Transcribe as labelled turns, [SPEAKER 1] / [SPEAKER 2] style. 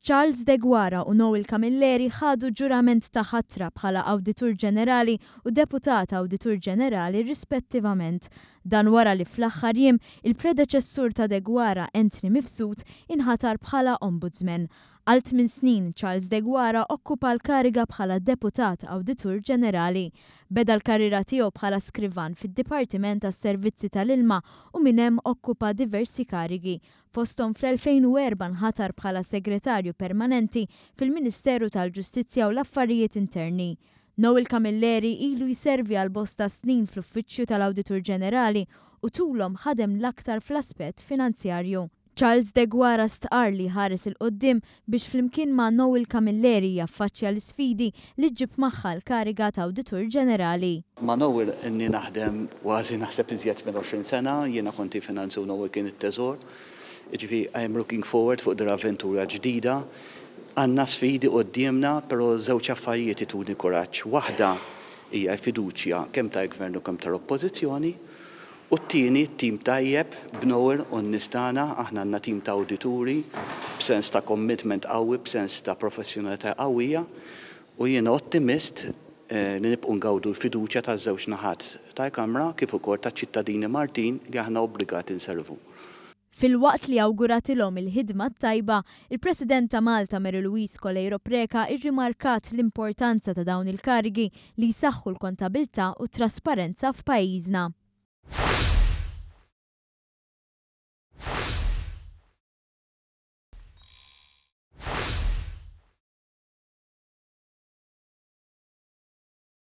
[SPEAKER 1] Charles Deguara u Noel Camilleri ħadu ġurament ta' ħatra bħala Awditur Ġenerali u Deputat Awditur Ġenerali rispettivament. Dan wara li fl-aħħar jiem il-predeċessur ta' Deguara, Anthony Mifsud, inħatar bħala Ombudsman. Għal tminn snin, Charles Deguara okkupa l-kariga bħala Deputat Awditur Ġenerali. Beda l-karriera tiegħu bħala skrivan fid-Dipartiment għas-Servizzi tal-Ilma u minn hemm okkupa diversi karigi, Fosthom fl-2004 nħatar bħala Segretarju Permanenti fil-Ministeru tal-Ġustizzja u l-Affarijiet Interni. Noel Camilleri ilu jservi għal bosta snin fl-Uffiċċju tal-Awditur Ġenerali u tulhom ħadem l-aktar fl-aspett finanzjarju. Charles Deguara stqarr li jħares 'il quddiem biex flimkien ma' Noel Camilleri jaffaċċja l-isfidi li ġġib magħha l-kariga ta' Awditur Ġenerali.
[SPEAKER 2] Ma' Noel ilni naħdem kważi naħseb iżjed minn 20 sena, jiena kont il-Finanzi u Noel kien it-Teżor. Jiġifieri I am looking forward fuq din l-avventura ġdida. Għandna sfidi quddiemna però żewġ affarijiet ituni kuraġġ. Waħda hija l-fiduċja kemm tal-Gvern u kemm tal-Oppożizzjoni u t-tieni t-tim tajjeb b'Noel u n-nies tagħna. Aħna għandna tim ta' awdituri b'sens ta' commitment qawwi, b'sens ta' professjonalità qawwija u jiena ottimist li nibqgħu ngawdu l-fiduċja taż-żewġ naħat tal-Kamra kif ukoll taċ-ċittadini Maltin li aħna obbligati nservu.
[SPEAKER 1] Filwaqt li awguratilhom il-ħidma t-tajba, il-President ta' Malta Mary Louise Coleiro Preca rrimarkat l-importanza ta' dawn il-karigi li jsaħħu l-kontabilità u t-trasparenza f'pajjiżna.